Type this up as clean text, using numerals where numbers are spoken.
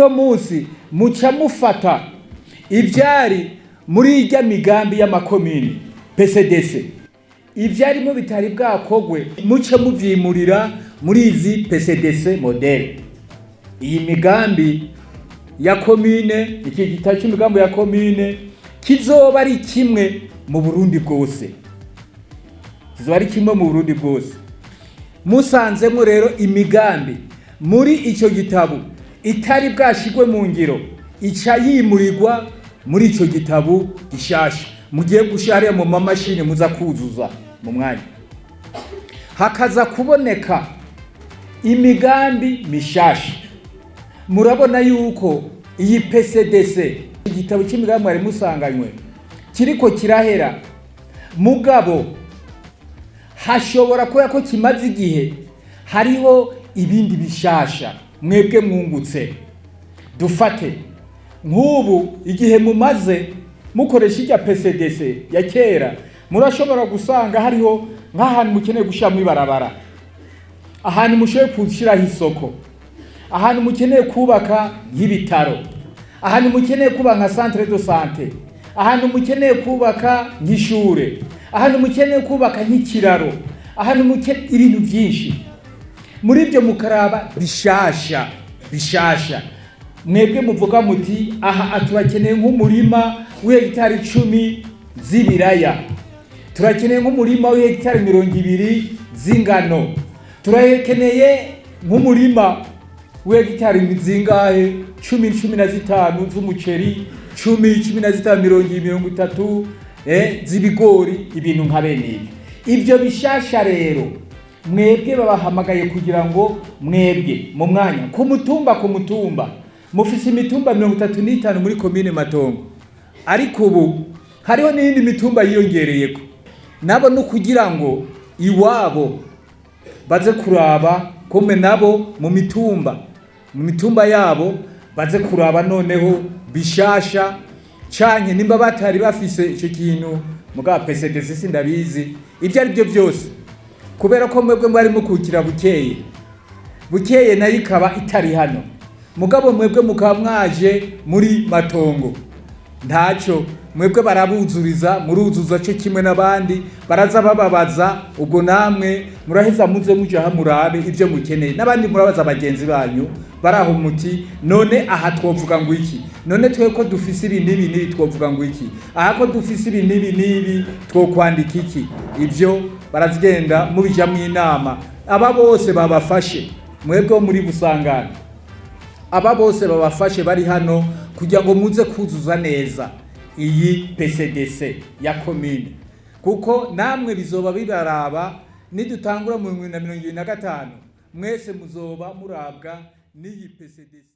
Uno munsi muca mufata ivyari muri irya migambi y'amakomini PCDC, ivyarimo bitari bwakogwe, muce muvyimurira muri izi PCDC modèle. Iyi migambi ya komine, iki gitabo c'imigambi ya komine kizoba ari kimwe mu Burundi bwose, kizoba ari kimwe mu Burundi bwose. Musanzemo rero imigambi muri icyo gitabo itari bwashigwe mu ngiro, ica yimurirwa muri icyo gitabo gishasha mugiye gushira hariya mu mamashini muza kuzuza mu mwanya. Hakaza kuboneka imigambi mishasha. Murabona yuko iyi PCDC, igitabo cy'imigambi mwari musanganywe, kiriko kirahera, mugabo hashobora kubera ko kimaze igihe hariho ibindi bishasha mwebwe mwungutse. Dufate nk'ubu igihe mumaze mukoresha irya PCDC ya kera, murashobora gusanga hariho nk'ahantu mukeneye gushyiramo ibarabara, ahantu mushoboye gushyiraho isoko, ahantu mukeneye kubaka nk'ibitaro, ahantu mukeneye kubaka nka centre de santé, ahantu mukeneye kubaka nk'ishure, ahantu mukeneye kubaka nk'ikiraro, ahantu mukeneye ibintu byinshi. Muri ibyo mukaraba bishasha bishasha mwebwe muvuga muti: "Aha turakeneye nk'umurima w'hegitari 10 z'ibiraya, turakeneye nk'umurima w'hegitari 20 z'ingano, turakeneye nk'umurima w'hegitari zingahe, 10, 15 z'umuceri, 10, 15, 20, 30 z'ibigori", ibintu nka bene ibyo. Ibyo bishasha rero mwebwe babahamagaye kugira ngo mwebwe mu mwanya ku mutumba, ku mutumba mufise imitumba 35 muri komine Matongo, ariko ubu hariho n'iyindi mitumba yiyongereyeko, nabo no kugira ngo iwabo baze kuraba kumwe nabo mu mitumba yabo, baze kuraba noneho bishasha, canke nimba batari bafise ico kintu mugabo PCDC sindabizi. Ibyo ari byo byose, kubera ko mwebwe mwari mukukira Bukeye, Bukeye nayo ikaba itari hano, mugabo mwebwe mukaba mwaje muri Matongo, ntaco mwebwe barabuzuriza, muruzuza cyo kimwe n'abandi baraza bababaza. Ubwo namwe muraheza muze muja murabe ibyo mukeneye, n'abandi murabaza bagenzi banyu baraho muti: "None aha twovuga ngo iki? None twe ko dufise ibi n'ibi n'ibi twovuga ngo iki? Aha ko dufise ibi n'ibi n'ibi twokwandika iki?" Ibyo barazigenda mubijamwo inama. Aba bose babafashe mwebwe bo muri Busangana, aba bose babafashe bari hano kugira ngo muze kuzuza neza iyi PCDC ya komine, kuko namwe bizoba bibaraba. Nidutangura mu 2025, mwese muzoba murabwa n'iyi PCDC.